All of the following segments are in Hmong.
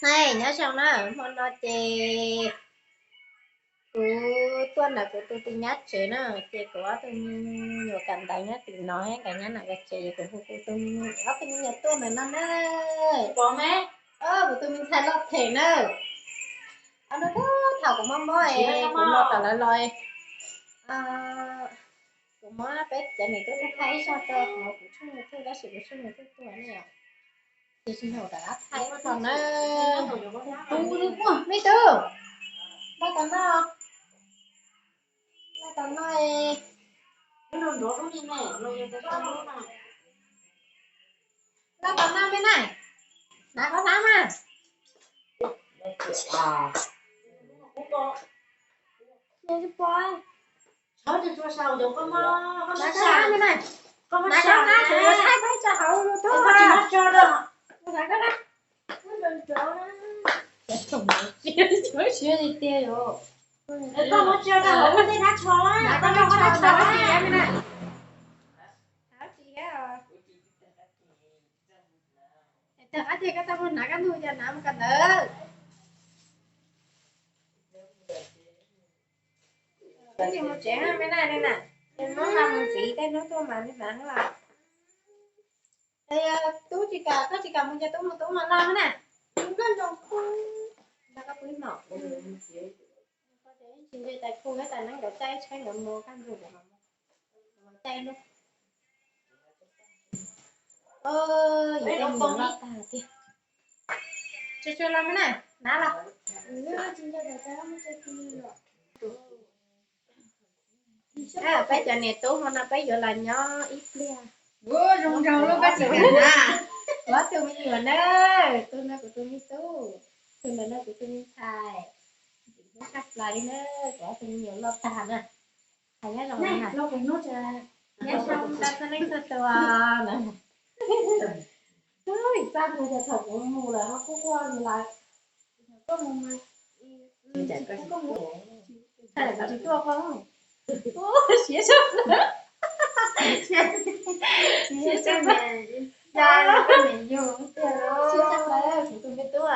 Hais nyob zoo na, hmo no ces kuv tuaj ntawm kuv tus tij nyab tsev na, ces kuv ob tug me nyuam kawm ntawv nyob tim no, nkawd nyob nram koj tsev, kuv hu kuv tus me nyuam, ob tug me nyuam tuaj ntawm no na. Kuv tus me ntxhais loj them na. Ob hnub thaum kuv mob mob es kuv los tom lawv los, kuv muab peb cov niam tub thaij ib zag rau hauv kuv tshooj YouTube, tab sis kuv tshooj YouTube tuag ne yom. Ces tsis nug rov qab thaij ib qho na. Me tub, noj tau noj, noj tau noj, noj tau noj me na. Hnav qhov hnav mas. Hnav qhov hnav me na. Hnav qhov hnav, kuv yuav thaij peb tso hauv YouTube. Hnav qhov hnav me na. Tag qab ces koj tau mus hnav koj ntug cov hnav mus kawm ntawv. Twb tsis mus tsev me na, ne na, hnub no mus ntxiv tej hnub tuaj mas me hnav los. Tub tsis kam, koj tsis kam mus ces tub mus, tub mus los me na. Noj nroo khu, nrog koj pw ib hmos. Tsis ntshe tais khu thiab tais neeb nkawd caij tsheb nkawd mus kaj ntug, caij lub Yus tej me nyuam loj tag tiag. Tsuag tsuag los me na, hnav los. Peb cov niam tub hmo no peb yuav los nyob ib pliag. Zoo nraug lub koj tsis kam na. Kuv ob tug me nyuam na, tus no kuv tus me tub, tus ntawd no kuv tus me ntxhais. Ntxim hlub tshaj plaws li na, kuv ob tug me nyuam loj tag na. Hais nyob zoo na. Nyob zoo txhua leej txhua tus na. Txaj muag ces thaum kuv mus lawm ho kuj quaj lawm. Koj mus mas, kuv tsis tuaj koj. Siab tshaj plaws. Siab tshaj plaws. Siab tshaj plaws kuv tus me tub.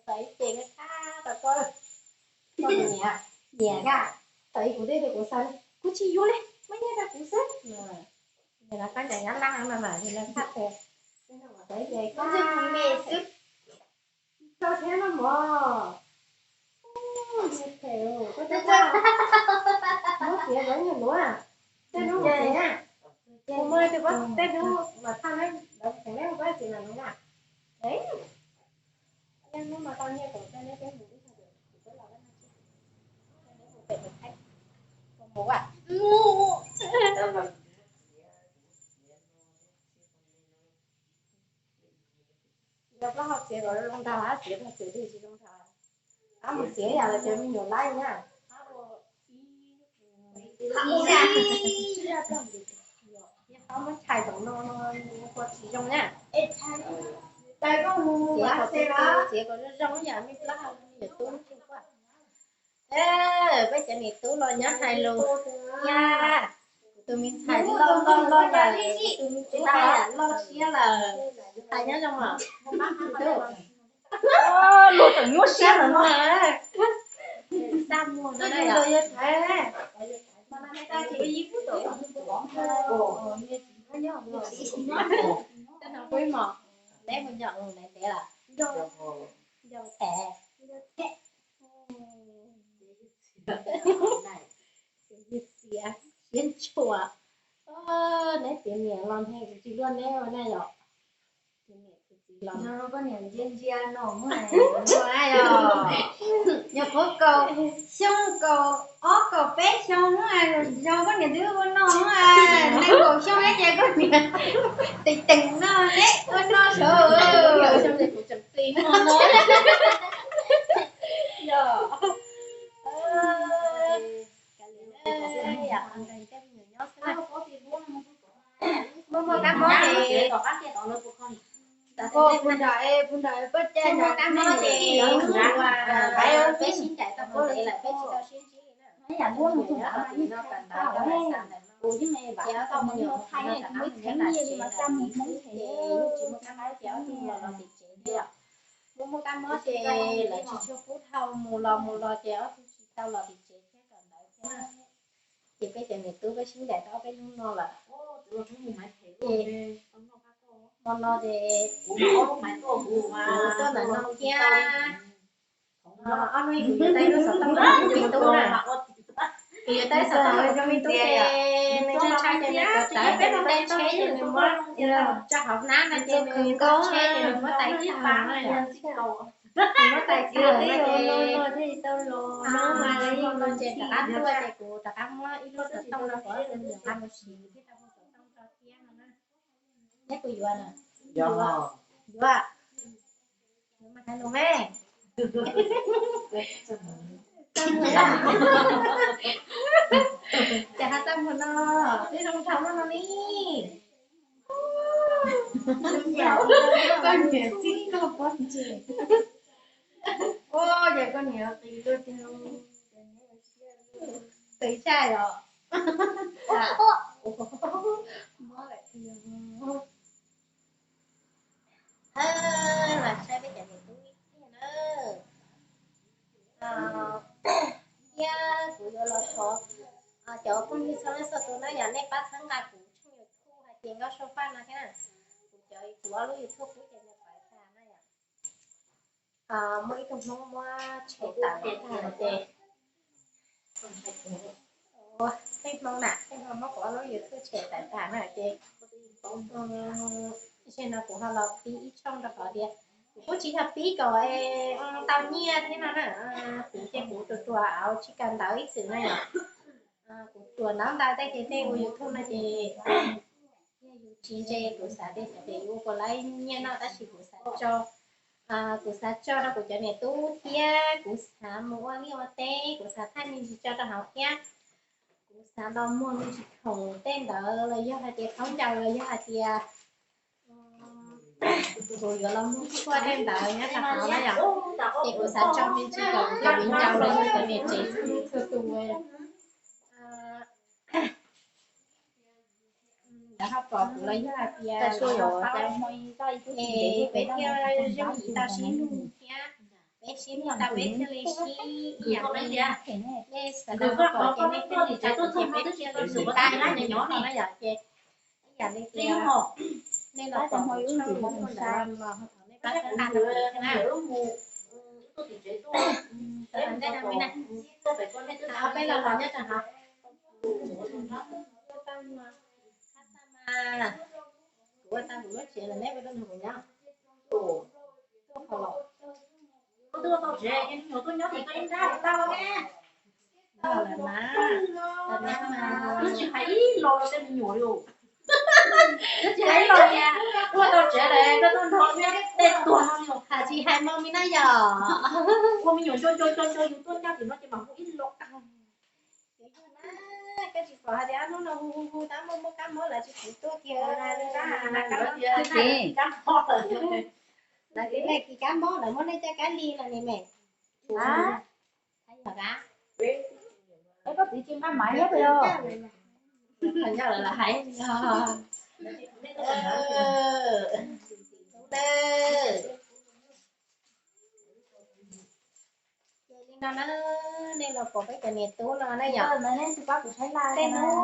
Xav ib ce nqaij qab rau koj, koj nyiam, nyiam koj. Thaum ub kuv twb tias kuv xav, kuv tsis yuav li, muab nyiaj rau kuv xwb. Nyiam los koj nyiam nyob laj no mas yog lawv txhaj tes, xav ib ce koj me xwb. Tsis tau thiab no mog. Koj muab txiav lawv nyuag luav, tej hnub mus txiav na. Kuv muaj tus pob tej hnub mas thaj lawv teev lawv pob txiav mas luav na. Tej hnub mas tau nyiaj kuv tej neb peb mus ib tag kuv peb los vaj no tsis, tej neb mus pem tus Thaib, mus mus a. Yog koj ho txiav kom zoo nraug, txiav txiav twg tsis zoo nraug. Ab, mus txiav yam los cov me nyuam laib na. Qhov muab tshais tom no no, ua tsis zoo na. Txiav kom zoo zoo, txiav kom zoo zoo yam me plaub hau me nyuam tub tsis quaj. Peb cov niam tub los nyob hais lus thiab. Tus me ntxhais loj loj loj lawm, tus me tub haj yam loj siab lawm. Hais nyob zoo os. Luag tseem nyuaj siab lawm no. Xaj muag no yuav thaiv. Tej no pub mos, neb mus nyom neb ntev lawm. Nco them. Ywg txiav siab ntshua. Neb txiv niam los ntshe kuv tsis luaj neb ua na yom. Txiv niam txiv txiv los no koj niam ntsia ntsia no mus na yom. Yog puv kaum xyoo, kaum ob kaum peb xyoo hnub, zoo koj niam twb ua no hnub, nees nkaum xyoo neb ces koj niam teem teem no neb ua no sav. Yog. Muaj muaj kab mob ces Puag nram, puag nram pab cai nram, peb sib ncaim tau ntev lawm peb tsis tau sib ntsib li na. Yam nkuaj mus tus no, kuv yeej me ntsis tau mus nyob Thaib, kuv muaj ib txheeb nyiaj li mas coj mus Hmoob ces yeej tsis muaj kab mob ces ob tug los los tim tsev thiab yom. Muaj muaj kab mob ces lawv tsis tshua pub dhau mus los, mus los ces ob tug tsis tau los tim tsev thiab kom ntawd thiab na. Ces peb cov niam tub peb sib ncaim tau ob peb hnub no lawm. Ces hmo no ces kuv tuaj ntawm no thiab. Ob hnub kuv yuav tau ib lub xov tooj rau me tub na. Kuv yuav tau ib xov tooj rau me tub ces nws ntshai ntshai ces nws tuav rawv ces nws ntaus tsheb ces nws muab tso hauv hnab no ces nws ntaus tsheb ces nws muab tais kiag no na yom. Nws muab tais kiag no ces no mas lawv yeej los ces rov qab tuaj ces kuv rov qab muab ib lub xov tooj rau kuv, kuv rov qab mus siv thiab rau kuv xov tooj rau thiab no na. Neb puas yuav na? Yuav. Yuav mas hais lus me. Cas ho txaj muag no, twb zoo nraug no no li. Koj niam txij koj pob ntseg. Ua cas koj niam qis luaj tiag, qis tshaj os. Los saib peb cov niam tub ib pliag na. Thiab kuv yuav los thov cov phooj ywg txhua leej txhua tus na yom, nej pab txhawb nqa kuv tshooj YouTube hais tias Nkauj Sua Faj no thiab na. Kuv cov, kuv ob lub YouTube kuv ces nws pawv tag na yom. Muaj ib tug Hmoob muab tshem tawm tag lawm ces, tej Hmoob na, tej Hmoob muab kuv ob lub YouTube tshem tawm tag na ces, zaum no kuv ho los pib ib tshooj rau qhov tias kuv kuj tsis yog pib kom tau nyiaj thiab no na. Kuv ces kuv ruam ruam tsis kawm ntawv ib txwm na yom. Kuv ruam ntawv ntawd tej ces nej ua YouTube no ces yog yus tsis ntse kuv xav tias xav tias yus ua puas laib nyiaj no tab sis kuv xav tso, kuv xav tso rau kuv cov niam tub thiab kuv xav mus ua liaj ua teb, kuv xav thaij me ntsis tso rau hauv thiab kuv xav los muag me ntsis khoom tej ntawd los yog hais tias khaub ncaws los yog hais tias kuv yuav los muag tshuaj tej ntawd nyob rau hauv na yom. Ces kuv xav tso me ntsis kom kuv cov viv ncaus los yog cov niam tsev txhua tus lawv ho pom kuv los yog hais tias lawv ho paub, es peb thiaj yooj yim tau sib nug thiab. Peb sib nug tau peb thiaj li sib ib yam li nej sawv daws ho pom ces nej thiaj li tau ces peb thiaj li sib tau na yom. Ces ib yam li tias nej los pom kuv tshooj YouTube ntawd los thov nej pab txhawb nqa rau kuv thiab na. Peb los los nyob rau hauv. Kuv ua tau kuv lub tsev lawm neb puas tuaj nrog kuv nyob? Tuaj tau tsev, nyuam tuaj nyob ces koj ib nrab kuv tau ne. Twb tsis hais ib los rau tej me nyuam li. Twb tsis hais ib los tias tuaj tau tsev lawm koj tuaj nrog nyob tej tuag no li. Hais tsis hais moo li na yom. Ua me nyuam nco nco nco nco yus tuaj nyob tim no ces mam hu ib los. Koj tsis pom hais tias ob hnub no hu hu hu tab muaj muaj kab mob lawv tsis pub tuaj kiag. Kab mob lawm, lawv kis kab mob lawm muab nej caj kab li lawm ni me. Koj txiv tsis nqa maiv thiab los? Ces li no na, nej los pom peb cov niam tub no na yom. Tej hnub,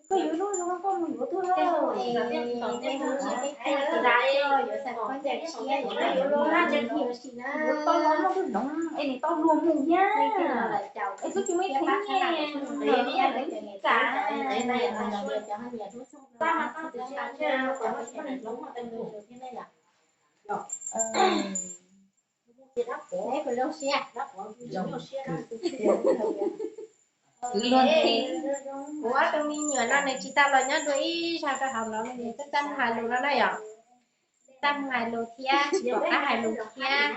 koj yuav ib lub, koj mus yuav tuaj, tej hnub es tej hnub es peb thiaj li yuav xav khaub ncaws tshiab, yuav xav khaub ncaws tshiab yuav sim na. Tau los muaj tus noov es nws tau luag mus thiab. Es twb tsis muaj ib txheeb nyiaj, cov niam tub cov ho nyiam hnub txog no, cov ho nyiam hnub txog no, cov ho nyiam hnub txog no thiab na yom. Neb puas zoo siab? Kuv ob tug me nyuam no nws tsis tau los nyob dua ib zaug rau hauv no, nws twb txaj muag hais lus no na yom. Txaj muag hais lus thiab tsis pom qab hais lus thiab.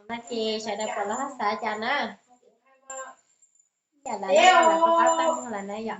No ces sawv daws pom los xav cas na? Yam lawv no lawv pom qab txaj muag lawm na yom.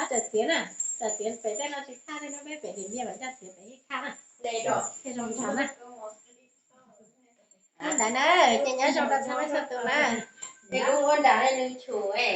Ob, txawm txiav na, txawm txiav pem tej no tsis khaj li no, peb pem dim npiaj mas ncaj txiav pem ib khaj na. Thiaj zoo nrho na. Ntawd na, ces nyob zoo rau txhua leej txhua tus na. Ces kuv ua nram li nws chum